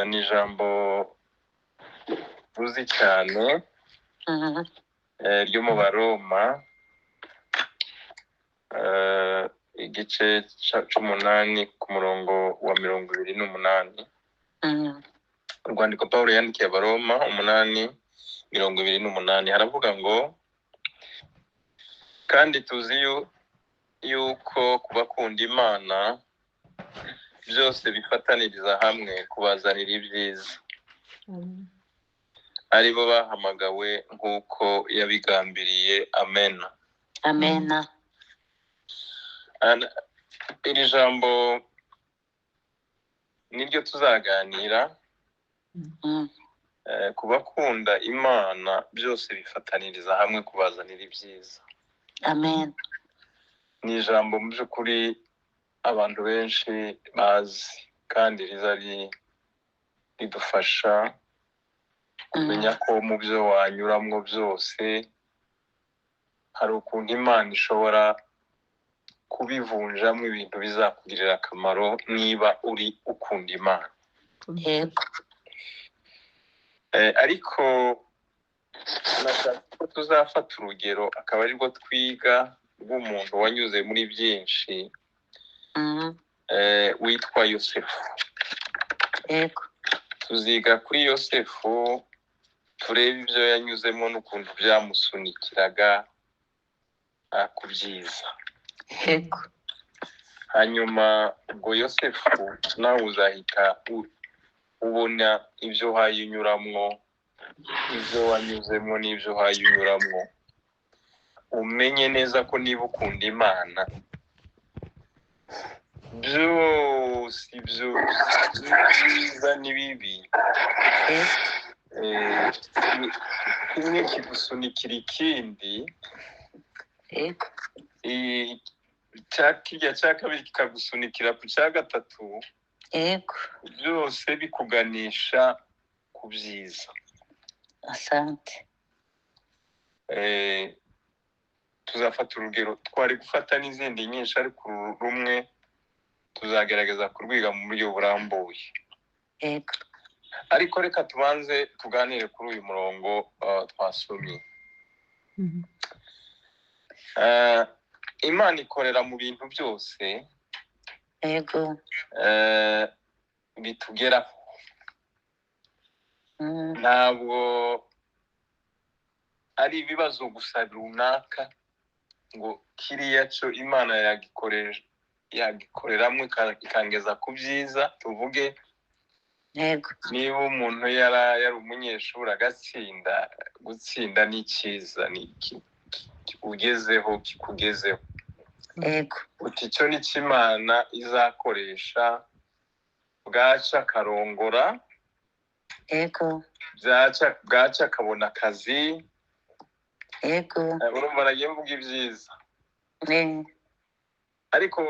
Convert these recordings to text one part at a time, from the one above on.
Ni ijambo uzi cyane ryo mu Baroma, igice c'umunani ku murongo wa 28. Urwandiko Pawulo yandikiye Abaroma 8:28 haravuga ngo: "Kandi tuzi yuko ku bakunda Imana byose bifataniriza hamwe kubazanira ibyiza, ari bo bahamagawe nk'uko yabigambiriye." Amen. Amena. Iri jambo niryo tuzaganira. Ku bakunda Imana byose bifataniriza hamwe kubazanira ibyiza. Amen. Ni ijambo mu by'ukuri abantu benshi bazi kandi riza ridufasha kumenya ko mu byo wanyuramwo byose hari ukuntu Imana ishobora kubivunjamo ibintu bizakugirira akamaro niba uri ukunda Imana. Ariko nashaka ko tuzafata urugero akaba arirwo twiga rw'umuntu wanyuze muri byinshi, witwa Yosefu. Tuziga kuri Yosefu, turebe ibyo yanyuzemo n'ukuntu byamusunikiraga ku byiza. Hanyuma ubwo Yosefu nawe uzahita ubona ibyo uhaye unyuramwo, ibyo wanyuzemo n'ibyo uhaye unyuramwo, umenye neza ko niba ukunda Imana byose ibyo byiza n'ibibi, kimwe kigusunikira ikindi, kirya cya kabiri kikagusunikira ku cya gatatu, byose bikuganisha ku byiza. Asante. Tuzafata urugero, twari gufata n'izindi nyinshi, ariko uru rumwe tuzagerageza kurwiga mu buryo burambuye. Ariko reka tubanze tuganire kuri uyu murongo twasomye. Imana ikorera mu bintu byose bitugeraho. Ntabwo ari ibibazo gusa runaka ngo kiriya cyo Imana yagikoreramo ikangeza ku byiza. Tuvuge niba umuntu yari umunyeshuri agatsinda, gutsinda ni cyiza, ni ugezeho kikugezeho. Uti icyo ni cyo Imana izakoresha, bwaca akarongora, bwaca akabona akazi. Urumva nagiye mvuga ibyiza. Ariko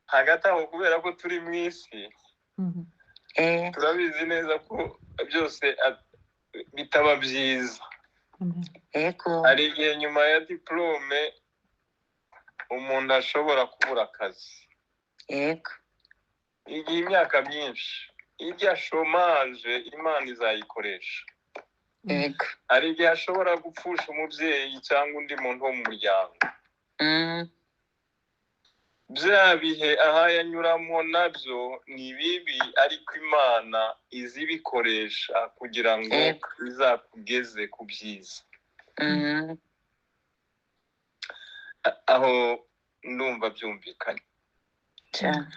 hagati aho, kubera ko turi mu isi, turabizi neza ko byose bitaba byiza. Hari igihe nyuma ya diplome umuntu ashobora kubura akazi. Igihe imyaka myinshi irya chômage Imana izayikoresha. Hari igihe ashobora gupfusha umubyeyi cyangwa undi muntu wo mu muryango. Bya bihe aha yanyuramo nabyo ni bibi, ariko Imana izibikoresha kugira ngo izakugeze ku byiza. Aho ndumva byumvikanye. Cyane.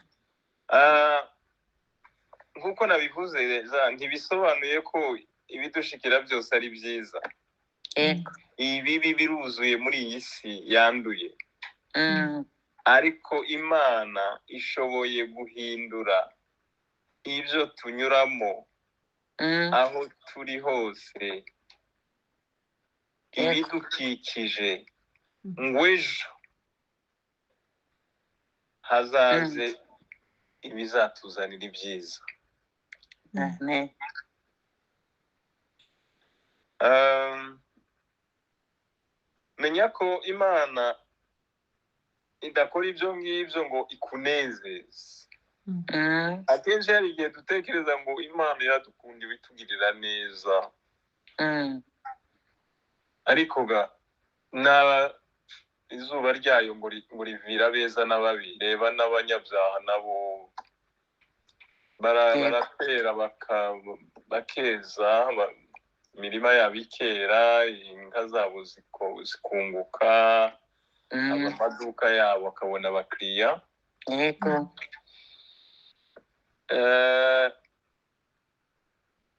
Nk'uko nabivuze, ntibisobanuye ko ibidushikira byose ari byiza. Ibibi biruzuye muri iyi si yanduye. Ariko Imana ishoboye guhindura ibyo tunyuramo aho turi hose, ibidukikije, ngo ejo hazaze ibizatuzanira ibyiza. Amen. Menya ko Imana idakora ibyo ngibyo ngo ikunezeze. Akenshi hari igihe dutekereza ngo Imana iradukunda, ibitugirira neza, ariko ga naba izuba ryayo ngo rivira abeza n'ababi. Reba n'abanyabyaha nabo baratera bakeza, imirima yabo ikera, inka zabo zikunguka, amaduka yabo akabona abakiriya. Yego.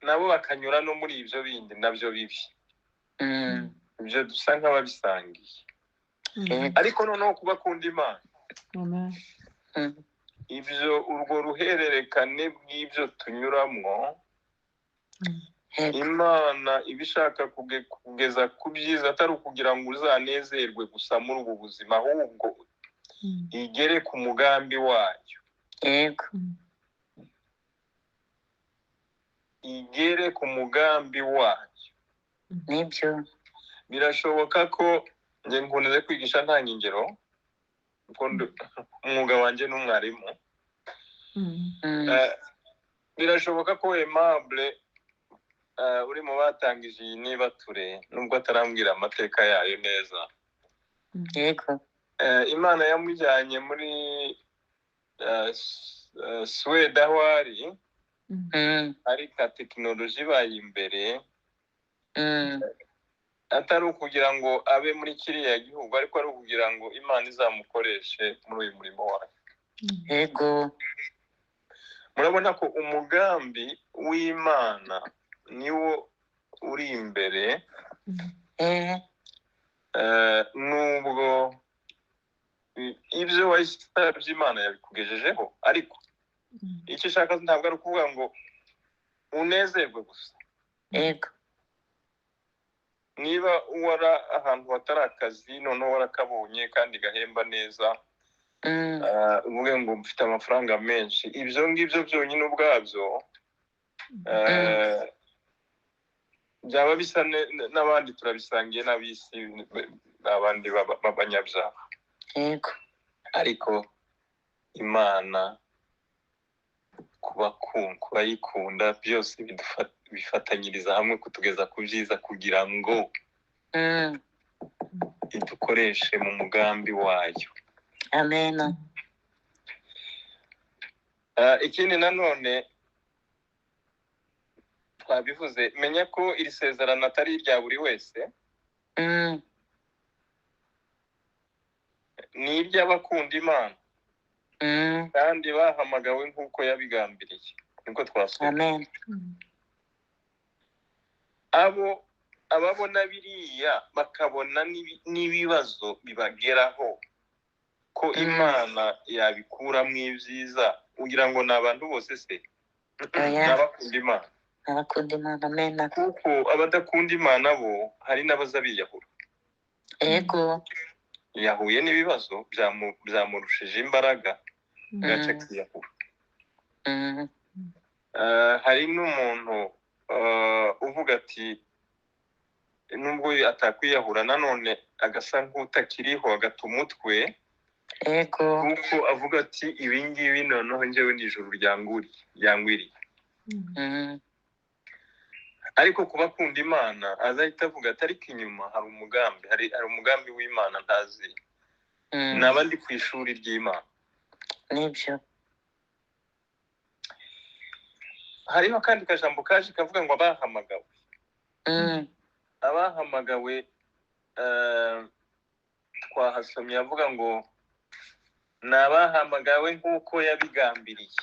Nabo bakanyura no muri ibyo bindi nabyo bibi, ibyo dusa nk'ababisangiye. Ariko noneho kubakunda Imana, ibyo urwo ruhererekane bw'ibyo tunyuramo, Imana iba ishaka kugeza ku byiza, atari ukugira ngo uzanezerwe gusa muri ubu buzima, ahubwo igere ku mugambi wayo. Yego. Igere ku mugambi wayo. Nibyo. Birashoboka ko njye nkunze kwigisha nta ngero, kuko umwuga wanjye n'umwarimu. Birashoboka ko Aimable uri mu batangije iyi nibature, nubwo atarambwira amateka yayo neza. Yego. Imana yamujyanye muri Suwede aho ari, ariko tekinoloji ibaye imbere, atari ukugira ngo abe muri kiriya gihugu, ariko ari ukugira ngo Imana izamukoreshe muri uyu murimo wayo. Yego. Murabona ko umugambi w'Imana niwo uri imbere, nubwo ibyo wasabye Imana yabikugejejeho, ariko icyo ushaka ntabwo ari ukuvuga ngo unezerwe gusa. Yego. Niba wara ahantu hatari akazi, noneho warakabonye kandi gahemba neza, uvuge ngo mfite amafaranga menshi, ibyo ngibyo byonyine ubwabyo byaba bisa n'abandi turabisangiye n'abisi, abandi b'abanyabyaha. Yego. Ariko Imana kubayikunda byose bifatanyiriza hamwe kutugeza ku byiza, kugira ngo idukoreshe mu mugambi wayo. Amen. Ikindi nanone twabivuze, menya ko iri sezerano atari irya buri wese, ni iry'abakunda Imana kandi bahamagawe nk'uko yabigambiriye. Niko twasoma. Amen. Abo ababona biriya bakabona n'ibibazo bibageraho ko Imana yabikuramo ibyiza, ugira ngo ni abantu bose se? N'abakunda Imana. Abakunda Imana, amen. Kuko abadakunda Imana bo hari n'abaza biyahura. Yego. Yahuye n'ibibazo byamurushije imbaraga, gace kiyahura. Hari n'umuntu uvuga ati nubwo atakwiyahura nanone agasa nk'utakiriho, agata umutwe. Yego. Kuko avuga ati ibi ngibi noneho njyewe ni ijuru ryangwiriye. Ariko kubakunda Imana azahita avuga ati ariko inyuma hari umugambi, hari umugambi w'Imana ntazi. Naba ndi ku ishuri ry'Imana. Nibyo. Hariho kandi kajambo kaje kavuga ngo abahamagawe. Abahamagawe twahasomye avuga ngo ni abahamagawe nk'uko yabigambiriye.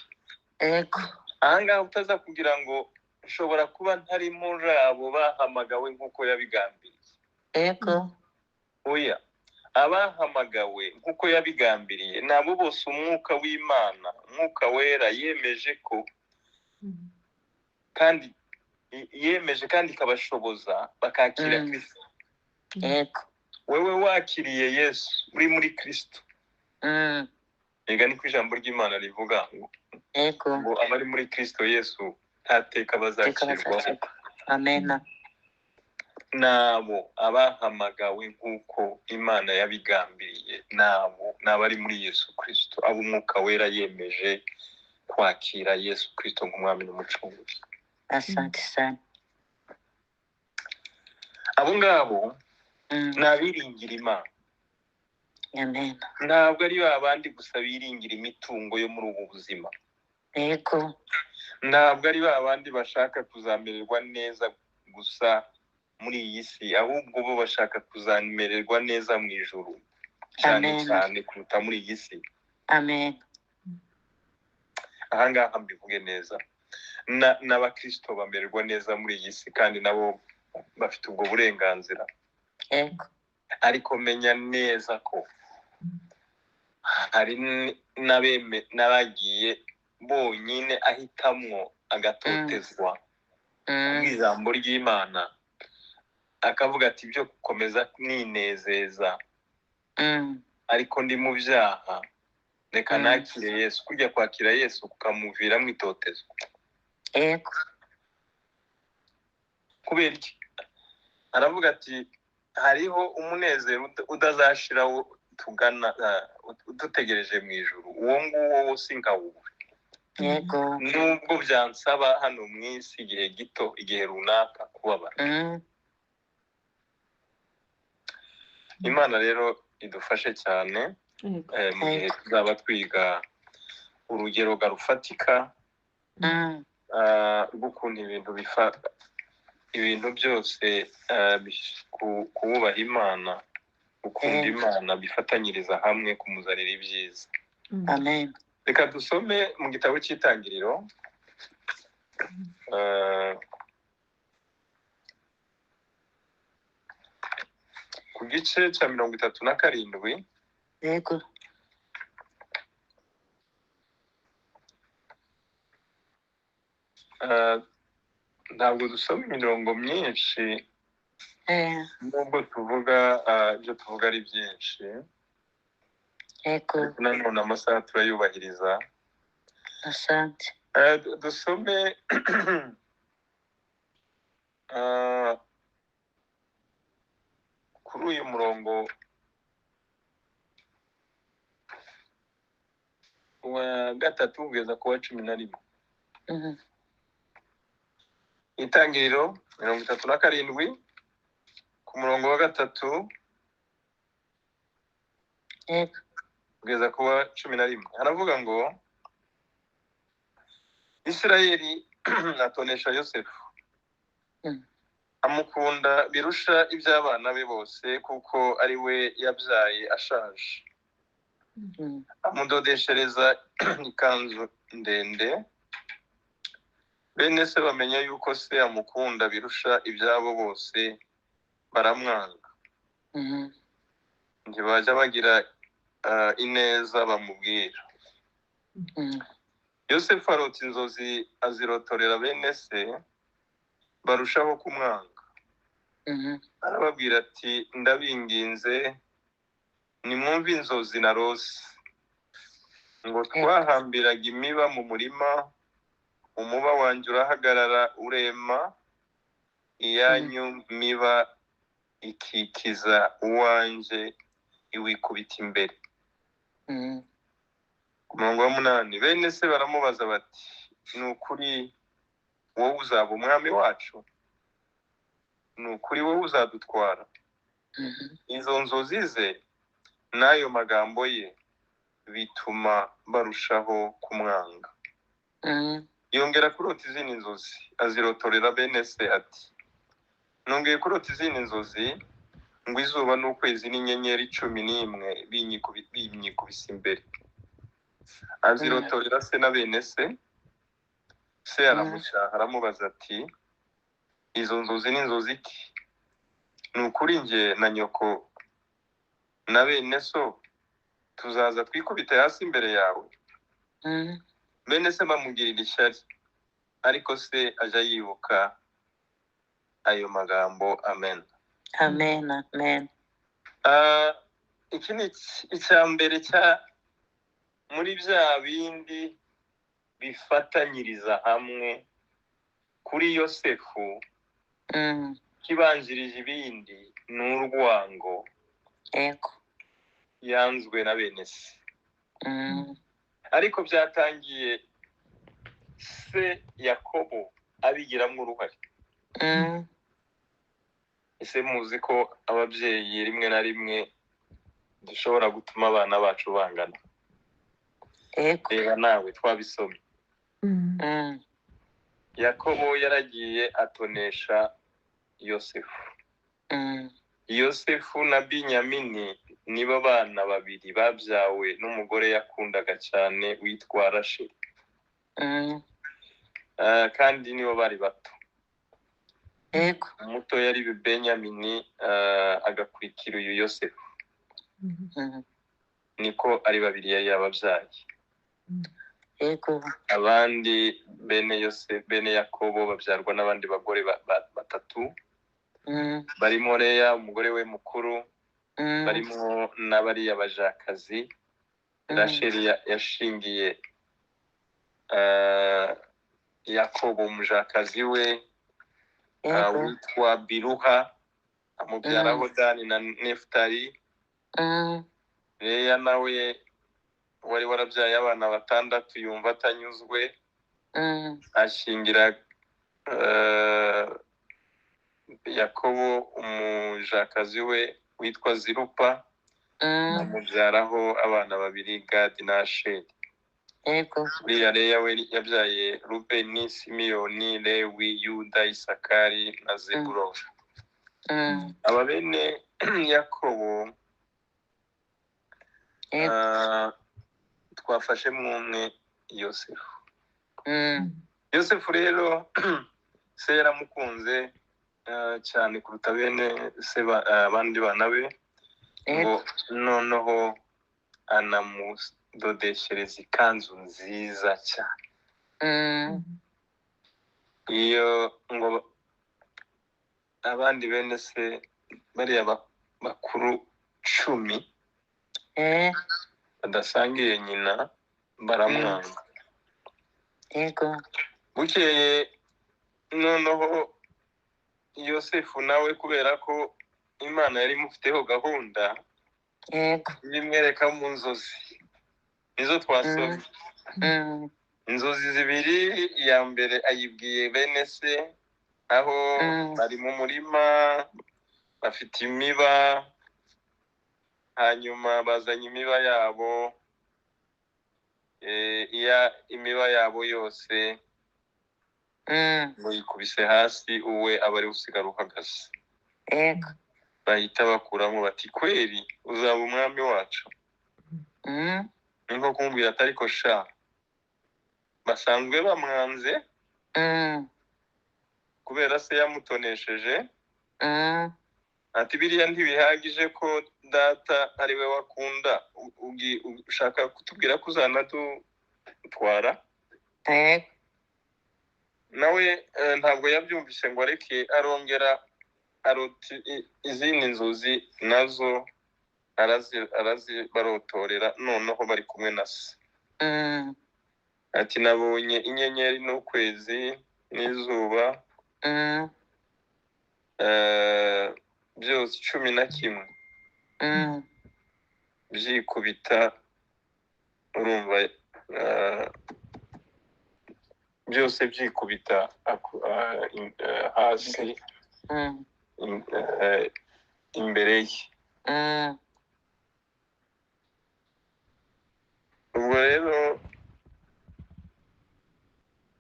Yego. Ahangaha utaza kugira ngo nshobora kuba ntari muri abo bahamagawe nk'uko yabigambiriye. Yego. Oya, abahamagawe nk'uko yabigambiriye nabo bose umwuka w'Imana, umwuka wera yemeje ko kandi yemeje kandi ikabashoboza bakakira Kristo. Yego. Wewe wakiriye Yesu uri muri Kristo. Ega niko ijambo ry'Imana rivuga ngo Yego. ngo abari muri Kristo Yesu nta teka bazacirwaho. Amen. Nabo abahamagawe nk'uko Imana yabigambiriye, nabo n'abari muri Yesu Kristo, abo umwuka wera yemeje Kwakira Yesu Kristo nk'umwami n'umucunguzi. Asante sana. Abo ngabo ni abiringira Imana. Amen. Ntabwo ari ba bandi gusa biringira imitungo yo muri ubu buzima. Ntabwo ari ba bandi bashaka kuzamererwa neza gusa muri iyi si, ahubwo bo bashaka kuzamererwa neza mu ijuru cyane Amen. cyane kuruta muri iyi si. Amen. Ahangaha mbivuge neza, n'abakristo bamererwa neza muri iyi si, kandi nabo bafite ubwo burenganzira. Ariko menya neza ko hari n'abagiye bonyine ahitamwo agatotezwa ijambo ry'Imana, akavuga ati ibyo gukomeza ninezeza ariko ndi mu byaha, reka nakire Yesu. Kujya kwakira Yesu kukamuviramo itotezwa. Kubera iki? Aravuga ati hariho umunezero udazashiraho tugana, udutegereje mu ijuru, uwo nguwo wo sinkawubure. Nubwo byansaba hano mu isi igihe gito, igihe runaka kubabara. Imana rero idufashe cyane mu gihe tuzaba twiga urugero rufatika rw'ukuntu ibintu ibintu byose kububaha Imana, gukunda Imana, bifatanyiriza hamwe kumuzanira ibyiza. Amen. Reka dusome mu gitabo cy'Itangiriro, ku gice cya 37. Ntabwo dusoma imirongo myinshi, nubwo tuvuga ibyo tuvuga ari byinshi. Nanone amasaha turayubahiriza. Asante. Dusome kuri uyu murongo wa 3 kugeza ku wa 11. Itangiriro 37 ku murongo wa 3 kugeza ku wa 11. Haravuga ngo Isirayeli atonesha Yosefu, amukunda birusha iby'abana be bose, kuko ari we yabyaye ashaje. Amudodeshereza ikanzu ndende. Bene se bamenya yuko se amukunda birusha ibyabo bose, baramwanga. Ntibajya bagira ineza bamubwira. Yosefu arota inzozi azirotorera bene se, barushaho kumwanga. Arababwira ati ndabinginze nimwumve inzozi narose, ngo twahambiraga imiba mu murima, umuba wanjye urahagarara urema, iyanyu miba ikikiza uwanjye iwikubita imbere. Ku murongo wa 8, bene se baramubaza bati ni ukuri wowe uzaba umwami wacu? Ni ukuri wowe uzadutwara? Izo nzozi ze n'ayo magambo ye bituma barushaho kumwanga. Yongera kurota izindi nzozi azirotorera bene se ati nongeye kurota izindi nzozi, ngo izuba n'ukwezi n'inyenyeri 11 binyikubise imbere. Azirotorera se na bene se. Se aramucyaha aramubaza ati izo nzozi ni inzozi ki? Ni ukuri njye na nyoko na bene so tuzaza twikubite hasi imbere yawe? Bene se bamugirira ishyari, ariko se ajya yibuka ayo magambo. Amen. Amen. Amen. Iki ni icya mbere cya muri bya bindi bifatanyiriza hamwe kuri Yosefu. Kibanjirije ibindi ni urwango yanzwe na bene se. Ariko byatangiye Se Yakobo abigiramo uruhare. Ese muzi ko ababyeyi rimwe na rimwe dushobora gutuma abana bacu bangana? Yego. Reba nawe, twabisomye. Yakobo yaragiye atonesha Yosefu. Yosefu na Binyamini nibo bana babiri babyawe n'umugore yakundaga cyane witwa Rasheli. Kandi nibo bari bato. Umuto yari Benyamini, agakurikira uyu Yosefu. Niko ari babiri yari yababyaye. Abandi bene Yose, bene Yakobo, babyarwa n'abandi bagore batatu, barimo Leya umugore we mukuru, barimo n'abariya bajakazi Rasheli yashingiye Yakobo, umujakazi we witwa Biruha, amubyaraho Dani na Nefutali. Leya nawe wari warabyaye abana batandatu yumva atanyuzwe, ashingira Yakobo umujakazi we witwa Zirupa, amubyaraho abana babiri, Gadi na Asheri. Uriya Leya we yabyaye Rubeni, Simiyoni, Lewi, Yuda, Isakari na Zebuloni. Aba bene Yakobo twafashemo umwe, Yosefu. Yosefu rero se yaramukunze cyane kuruta bene se abandi bana be, ngo noneho anamudodeshereza ikanzu nziza cyane. Iyo ngo abandi bene se bariya bakuru 10 badasangiye nyina baramwanga. Bukeye noneho Yosefu nawe, kubera ko Imana yari imufiteho gahunda, ibimwereka mu nzozi nizo twasomye. Inzozi zibiri, iya mbere ayibwiye bene se aho bari mu murima bafite imiba, hanyuma bazanye imiba yabo, iya imiba yabo yose ngo yikubise hasi, uwe aba ari usigara uhagaze. Bahita bakuramo bati: "Kweri uzaba umwami wacu?" Ni nko kumubwira ati: "Ariko sha, basanzwe bamwanze kubera se yamutonesheje." Ati: "Biriya ntibihagije ko data ari we wakunda, ushaka kutubwira ko uzanadutwara?" Nawe ntabwo yabyumvise ngo areke, arongera arota izindi nzozi, nazo arazibarotorera, noneho bari kumwe na se. Ati: "Nabonye inyenyeri n'ukwezi n'izuba, byose 11 byikubita." Urumva, byose byikubita hasi imbere ye. Ubwo rero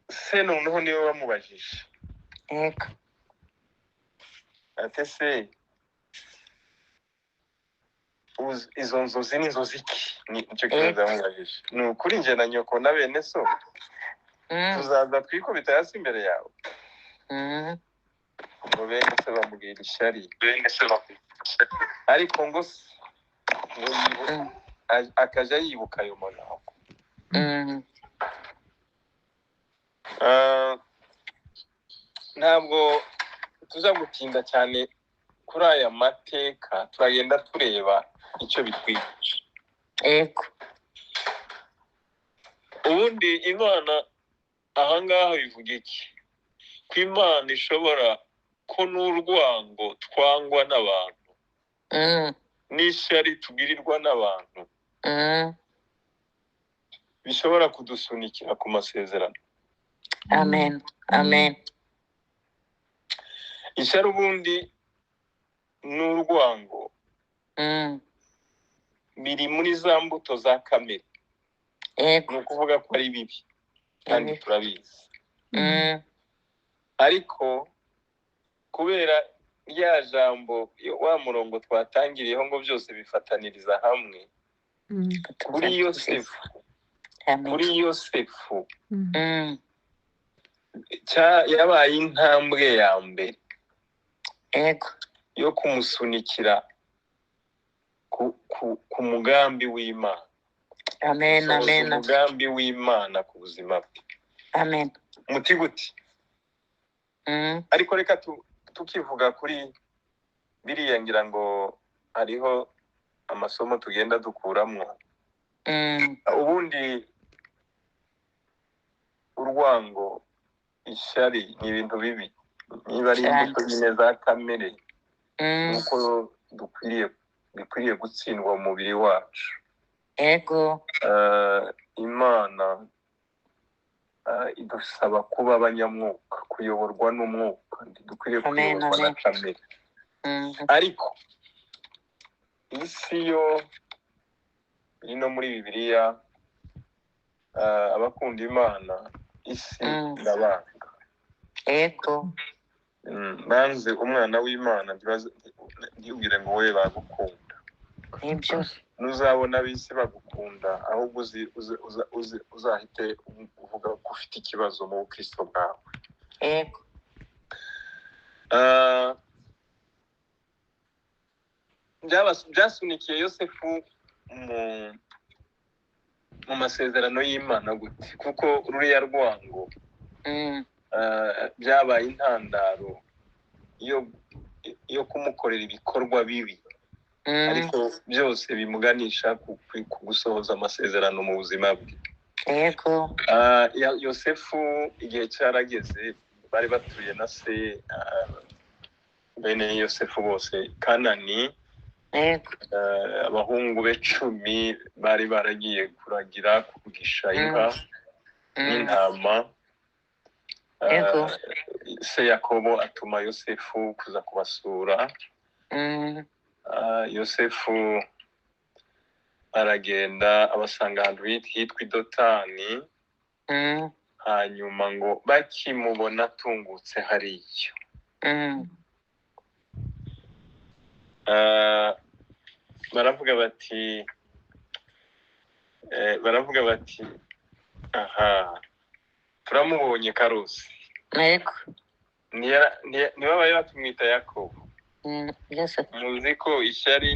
se noneho niwe wamubajije ati: "Se izo nzozi ni inzozi ki?" Ni icyo kibazo yamubajije. "Ni ukuri njye na nyoko na bene so tuzaza twikubita hasi imbere yawe?" Ngo bene se bamubwira ishyari, ariko ngo se ngo akajya yibuka ayo magambo. Ntabwo tuza gutinda cyane kuri aya mateka, turagenda tureba icyo bitwigisha. Ubundi Imana ahangaha bivuga iki? Ko Imana ishobora, ko n'urwango twangwa n'abantu n'ishyari tugirirwa n'abantu bishobora kudusunikira ku masezerano. Amen. Amen. Ishyari ubundi n'urwango biri muri za mbuto za kamere. Yego. Ni ukuvuga ko ari bibi kandi turabizi. Ariko kubera rya jambo, wa murongo twatangiriyeho ngo byose bifataniriza hamwe, kuri Yosefu, Amen. kuri Yosefu yabaye intambwe ya mbere Yego. yo kumusunikira ku mugambi w'Imana. Amen. Gusohoza Amen. umugambi w'Imana ku buzima bwe. Amen. Muti gute? Ariko reka tukivuga kuri biriya, ngira ngo hariho amasomo tugenda dukuramo. Ubundi urwango, ishyari ni ibintu bibi, niba ari Cyane. imbuto nyine za kamere, nuko bikwiriye gutsindwa mu mubiri wacu. Yego. Imana idusaba kuba abanyamwuka, kuyoborwa n'umwuka, ntidukwiriye Amen, kuyoborwa na amen. kamere. Ariko isi yo iri no muri Bibiliya, abakunda Imana isi irabanga. Yego. Banze umwana w'Imana, ntibwire ngo wowe bagukunda. Nibyo. Nuzabona ab'isi bagukunda, ahubwo uzahite uvuga ko ufite ikibazo mu bukristo bwawe. Yego. Byasunikiye Yosefu mu masezerano y'Imana gute? Kuko ruriya rwango byabaye intandaro yo kumukorera ibikorwa bibi, ariko byose bimuganisha ku gusohoza amasezerano mu buzima bwe. Yego. Yosefu igihe cyarageze, bari batuye na se, bene Yosefu bose Kanani. Yego. Abahungu be 10 bari baragiye kuragira, kugisha inka n'intama. Yego. Se Yakobo atuma Yosefu kuza kubasura. Yosefu aragenda abasanga ahantu hitwa i Dotani. Hanyuma ngo bakimubona atungutse hariya, baravuga bati aha turamubonye Karusi. Yego. Ntibabaye batumwita Yakobo. Yes. Muzi ko ishyari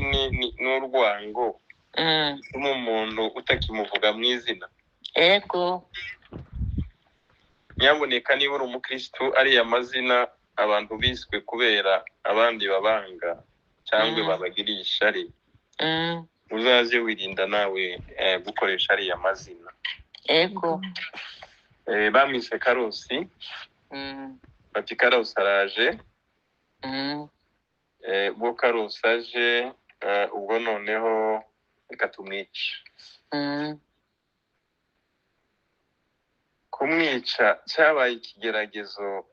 n'urwango bituma umuntu utakimuvuga mu izina. Yego. Nyabuneka niba uri umukristo, ariya mazina abantu biswe kubera abandi babanga cyangwa babagiriye ishyari, uzaze wirinda nawe gukoresha ariya mazina. Yego. Bamwise Karusi. Bati Karusi araje. Ubwo Karusi aje, ubwo noneho reka tumwice. Kumwica cyabaye ikigeragezo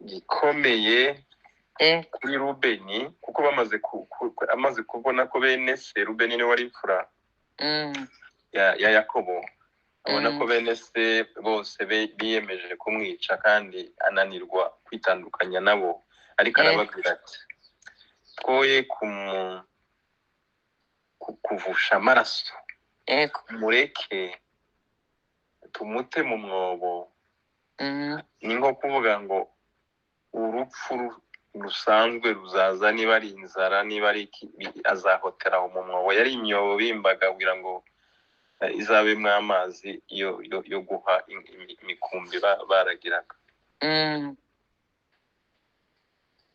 gikomeye kuri Rubeni, kuko bamaze amaze kubona ko bene se, Rubeni niwe wari imfura ya Yakobo, abona ko bene se bose biyemeje kumwica kandi ananirwa kwitandukanya nabo, ariko arababwira ati twoye kuvusha amaraso, mureke tumute mu mwobo. Ni nko kuvuga ngo urupfu rusanzwe ruzaza, niba ari inzara, niba ari iki, azahotera aho mu mwobo. Yari imyobo bimbaga kugira ngo izabemwo amazi yo guha imikumbi baragiraga.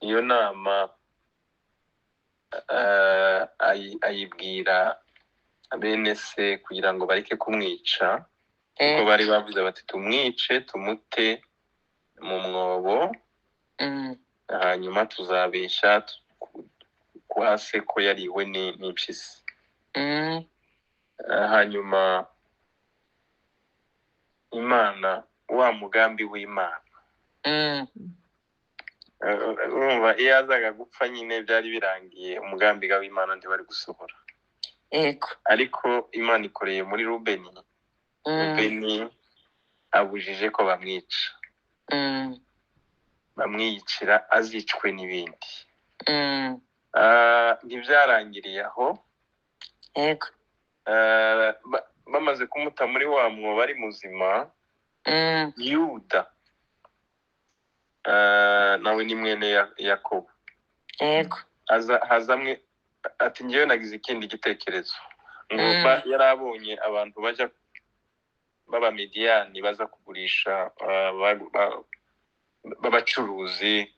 Iyo nama ayibwira bene se kugira ngo bareke kumwica, kuko bari bavuze bati tumwice tumute mu mwobo, hanyuma tuzabesha kwa se ko yariwe n'impyisi. Hanyuma Imana, wa mugambi w'Imana. Urumva iyo yazaga gupfa nyine byari birangiye, umugambi w'Imana ntiwari gusohora. Yego. Ariko Imana ikoreye muri Rubeni. Rubeni abujije ko bamwica, bamwiyicira azicwe n'ibindi. Ntibyarangiriye aho. Yego. Bamaze kumuta muri wa mwobo ari muzima, Yuda nawe ni mwene Yakobo. Yego. Hazamwe ati ngewe nagize ikindi gitekerezo ngo yari abonye abantu bajya b'Abamidiyani baza kugurisha, b'abacuruzi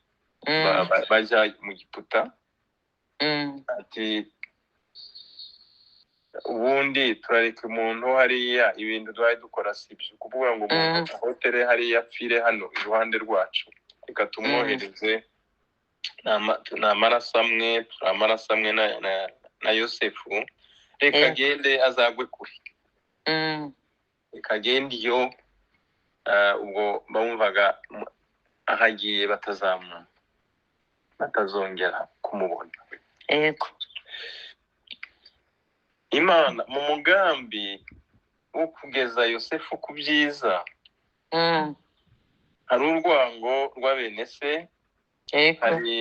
bajya mu Giputa. Ati ubundi turareka umuntu hariya, ibintu duhaye dukora si byo, kuvuga ngo umuntu ahotere hariya apfire hano iruhande rwacu, reka tumwohereze, ni amaraso amwe, turi amaraso amwe na Yosefu, reka agende azagwe kure, reka agende iyo. Ubwo bumvaga ahagiye batazongera kumubona. Yego. Imana mu mugambi wo kugeza Yosefu ku byiza, hari urwango rwa bene se, hari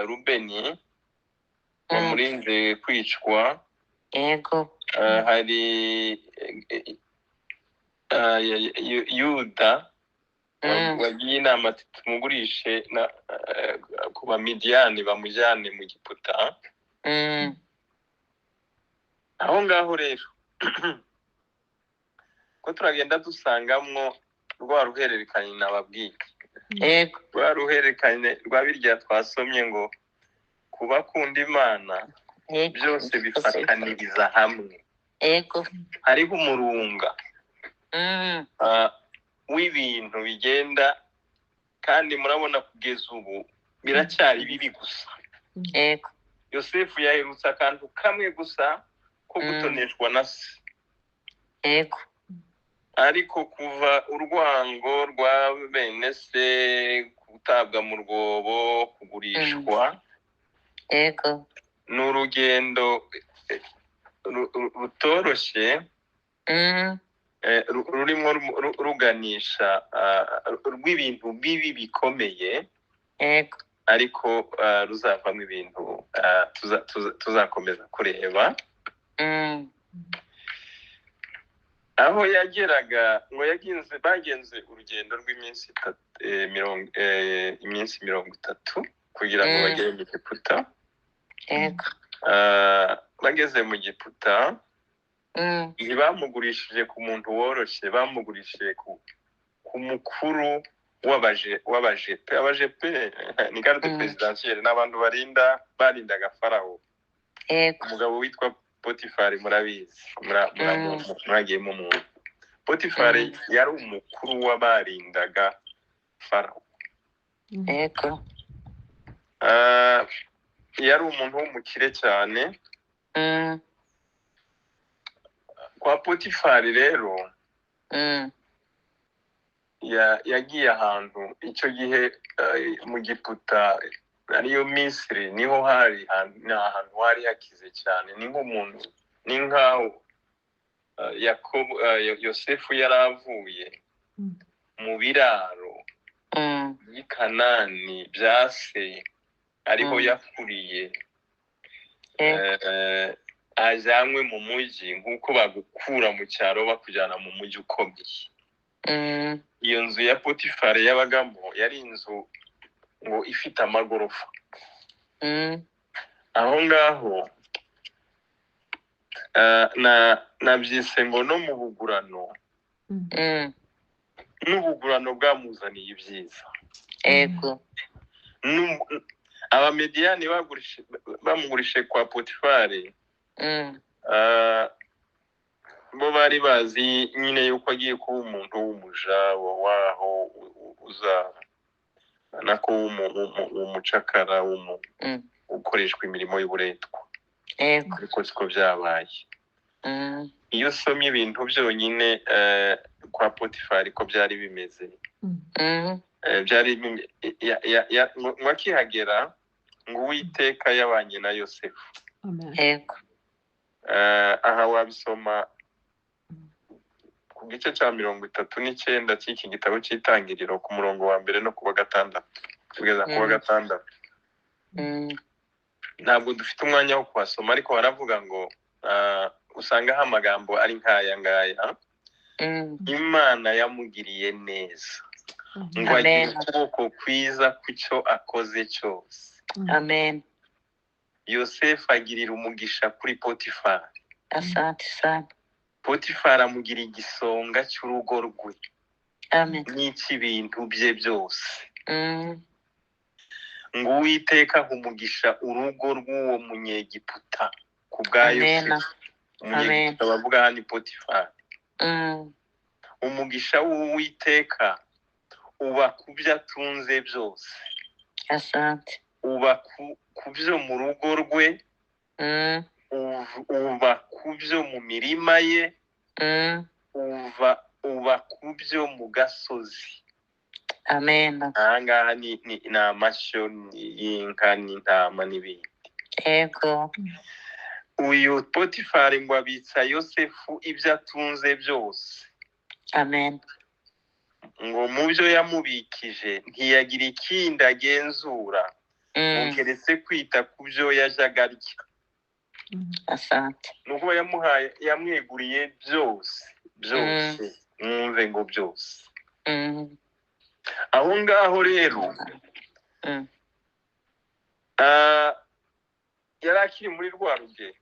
Rubeni wamurinze kwicwa. Yego. Hari Yuda wagiye inama ati tumugurishe ku Bamidiyani bamujyane mu Giputa. Aho ngaho rero ko turagenda dusangamwo rwa ruhererekanye nababwiye. Yego. Rwa ruhererekanye rwa birya twasomye ngo kubakunda Imana byose bifataniriza hamwe. Yego. Hariho umurunga w'ibintu bigenda, kandi murabona kugeza ubu biracyari bibi gusa. Yego. Yosefu yaherutse akantu kamwe gusa ko gutoneshwa na se. Yego. Ariko kuva urwango rwa bene se, gutabwa mu rwobo, kugurishwa, Yego. ni urugendo rutoroshye, rurimo ruganisha rw'ibintu bibi bikomeye. Yego. Ariko ruzavamo ibintu tuzakomeza kureba. Aho yageraga ngo bagenze urugendo rw'iminsi iminsi 30 kugira ngo bagere mu Giputa. Yego. Bageze mu Giputa, ntibamugurishije ku muntu woroshye, bamugurishije ku mukuru w'abajepe. Abajepe ni garde presidentielle, n'abantu barindaga Farawo. Yego. Umugabo witwa Potifari, murabizi, muragiye mu muntu. Potifari yari umukuru w'abarindaga Farawo. Yego. Yari umuntu w'umukire cyane. Kwa Potifari rero yagiye ahantu icyo gihe mu Giputa, ariyo Misiri, niho hari ahantu hari hakize cyane. Ni nk'umuntu, ni nkaho Yakobo, Yosefu yari avuye mu biraro y'i Kanani bya se, ariho yakuriye, ajyanwe mu mujyi nk'uko bagukura mu cyaro bakujyana mu mujyi ukomeye. Iyo nzu ya Potifari yabagamo yari inzu ngo ifite amagorofa. Aho ngaho nabyise ngo no mu bugurano, n'ubugurano bwamuzaniye ibyiza. Yego. Abamediyani bamugurishije kwa Potifari, bo bari bazi nyine yuko agiye kuba umuntu w'umuja waho uza nako w'umucakara, ukoreshwa imirimo y'uburetwa. Yego. Ariko siko byabaye. Iyo usomye ibintu byonyine kwa Potifari ko byari bimeze. Mm. Byari ngo akihagera ngo Uwiteka yabanye na Yosefu. Amen. Yego. Aha wabisoma ku gice cya 39 cy'iki gitabo cy'Itangiriro, ku murongo wa mbere no ku wa gatandatu kugeza ku wa gatandatu. Ntabwo dufite umwanya wo kuhasoma, ariko haravuga ngo usangaho amagambo ari nk'aya ngaya: Imana yamugiriye neza, ngo agire Amen. ukuboko kwiza ku cyo akoze cyose. Amen. Yosefu agirira umugisha kuri Potifari. Asante sana. Potifari amugira igisonga cy'urugo rwe Amen. n'icy'ibintu bye byose. Ngo Uwiteka aha umugisha urugo rw'uwo Munyegiputa ku bwa Amen. Yosefu. Umunyegiputa bavuga hano ni Potifari. Umugisha w'Uwiteka uba ku byo atunze byose, Asante. uba ku byo mu rugo rwe, uba ku byo mu mirima ye, uba ku byo mu gasozi. Amen. Aha ngaha ni amashyo y'inka n'intama n'ibindi. Yego. Uyu Potifari ngo abitsa Yosefu ibyo atunze byose. Amen. Ngo mu byo yamubikije ntiyagira ikindi agenzura, ngo keretse kwita ku byo yajyaga arya. Asante. Ni ukuba yamuhaye, yamweguriye byose byose, mwumve ngo byose. Aho ngaho rero yari akiri muri rwa rugendo.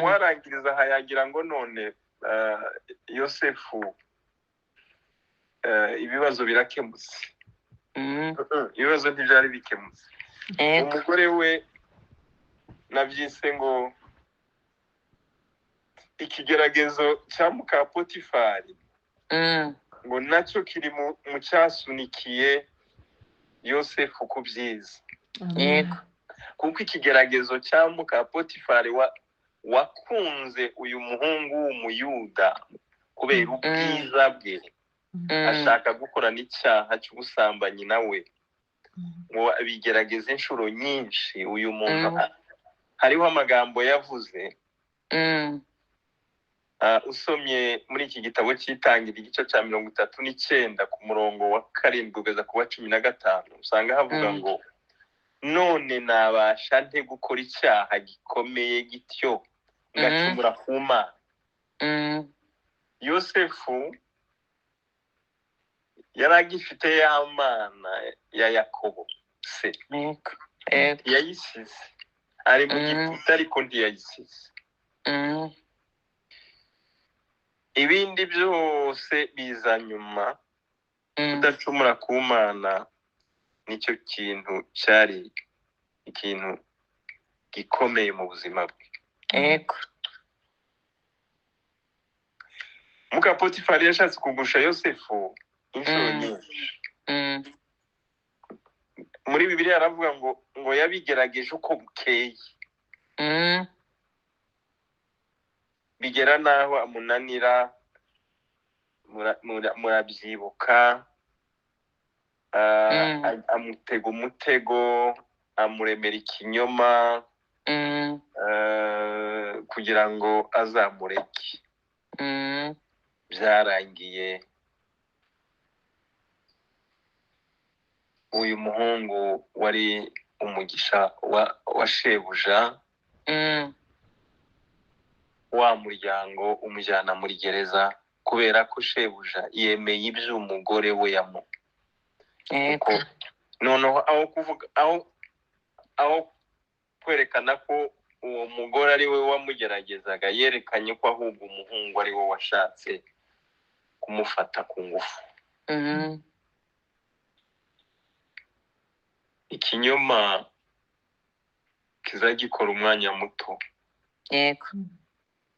Warangiriza aha yagira ngo none Yosefu ibibazo birakemutse. Ibibazo ntibyari bikemutse. Yego. Umugore we nabyise ngo ikigeragezo cya muka Potifari, ngo nacyo kiri mu cyasunikiye Yosefu ku byiza. Yego. Kuko ikigeragezo cya muka Potifari wakunze uyu muhungu w'Umuyuda kubera ubwiza bwe, ashaka gukora n'icyaha cy'ubusambanyi nawe, ngo abigerageze inshuro nyinshi. Uyu muntu hariho amagambo yavuze. Usomye muri iki gitabo cy'Itangira igice cya 39 ku murongo wa 7 kugeza ku wa 15, usanga havuga ngo none nabasha nte gukora icyaha gikomeye gityo ngacumura ku Mana? Yosefu yari agifite ya Mana ya Yakobo se. Yego. Yego. Yayisize ari mu Giputa, ariko ntiyayisize. Ibindi byose biza nyuma. Kudacumura ku Mana nicyo kintu cyari ikintu gikomeye mu buzima bwe. Yego. Muka Potifari yashatse kugusha Yosefu inshuro nyinshi. Muri Bibiliya aravuga ngo yabigerageje uko bukeye, bigera naho amunanira. Murabyibuka, amutega umutego, amuremera ikinyoma, kugira ngo azamureke. Byarangiye uyu muhungu wari umugisha wa shebuja, wa muryango umujyana muri gereza, kubera ko shebuja yemeye iby'umugore we yamu. Yego. Noneho aho kuvuga, aho kwerekana ko uwo mugore ari we wamugeragezaga, yerekanye ko ahubwo umuhungu ari we washatse kumufata ku ngufu. Ikinyoma kizagikora umwanya muto. Yego.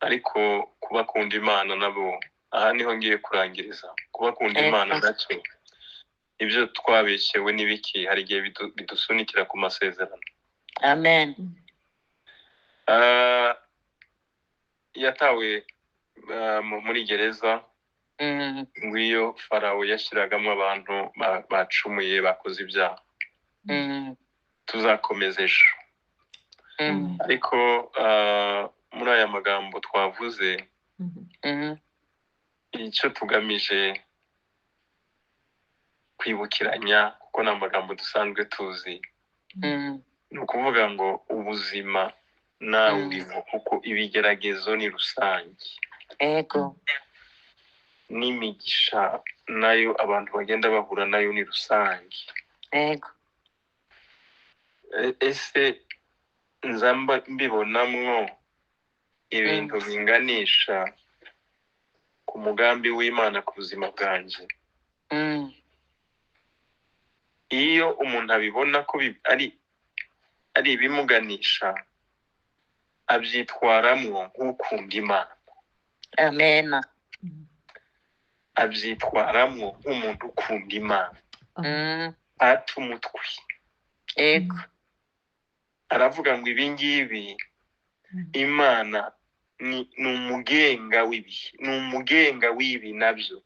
Ariko kubakunda Imana nabo, aha niho ngiye kurangiriza. Kubakunda Imana nacyo, ibyo twabeshyewe n'ibiki, hari igihe bidusunikira ku masezerano. Amen. Yatawe muri gereza. Ngwiyo Farawo yashyiragamo abantu bacumuye, bakoze ibyaha. Tuzakomeza ejo. Ariko muri aya magambo twavuze, icyo tugamije kwibukiranya, kuko ni amagambo dusanzwe tuzi, ni ukuvuga ngo ubuzima nawe urimo, kuko ibigeragezo ni rusange. N'imigisha nayo abantu bagenda bahura nayo ni rusange. Ese nza mbibonamwo ibintu binganisha ku mugambi w'Imana ku buzima bwanjye? Iyo umuntu abibona ko ari ibimuganisha, abyitwaramwo nk'ukunda Imana. Amen. Abyitwaramwo nk'umuntu ukunda Imana. Ata umutwe. Aravuga ngo ibi ngibi Imana ni umugenga w'ibihe, ni umugenga w'ibi nabyo.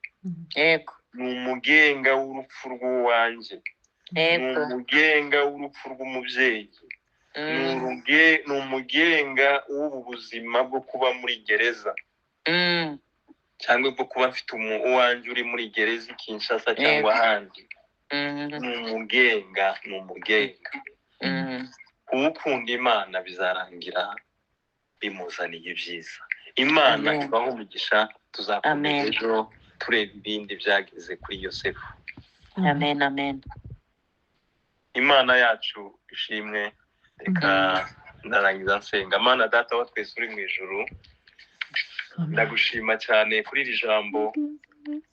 Ni umugenga w'urupfu rw'uwanjye. Ni umugenga w'urupfu rw'umubyeyi. Ni umugenga w'ubu buzima bwo kuba muri gereza. Cyangwa bwo kuba mfite uwanjye uri muri gereza i Kinshasa cyangwa ahandi. Ni umugenga, ni umugenga. Ukunda Imana bizarangira bimuzaniye ibyiza. Imana ibahe umugisha, tuzakomeza ejo tureba ibindi byageze kuri Yosefu. Amen, amen. Imana yacu ishimwe. Reka ndarangiza nsenga. Mana Data wa twese uri mu ijuru, ndagushima cyane kuri iri jambo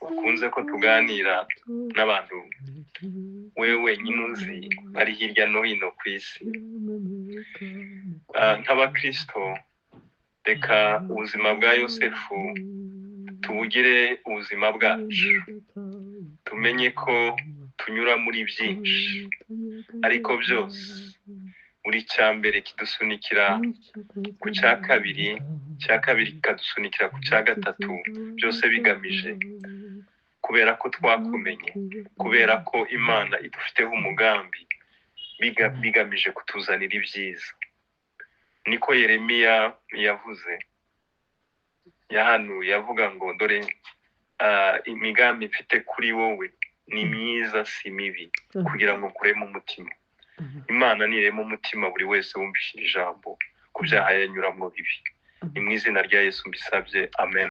wakunze ko tuganira n'abantu wewe wenyine uzi bari hirya no hino ku isi. Nk'abakristo, reka ubuzima bwa Yosefu tubugire ubuzima bwacu, tumenye ko tunyura muri byinshi, ariko byose buri cya mbere kidusunikira ku cya kabiri, cya kabiri kikadusunikira ku cya gatatu, byose bigamije kubera ko twakumenye, kubera ko Imana idufiteho umugambi, bigamije kutuzanira ibyiza. Niko Yeremiya yavuze, yahanuye avuga ngo dore imigambi mfite kuri wowe ni myiza si mibi, kugira ngo nkuremo umutima. Imana nirema umutima buri wese wumvise ijambo ku byaha yanyuramo bibi. Ni mu izina rya Yesu mbisabye, amen.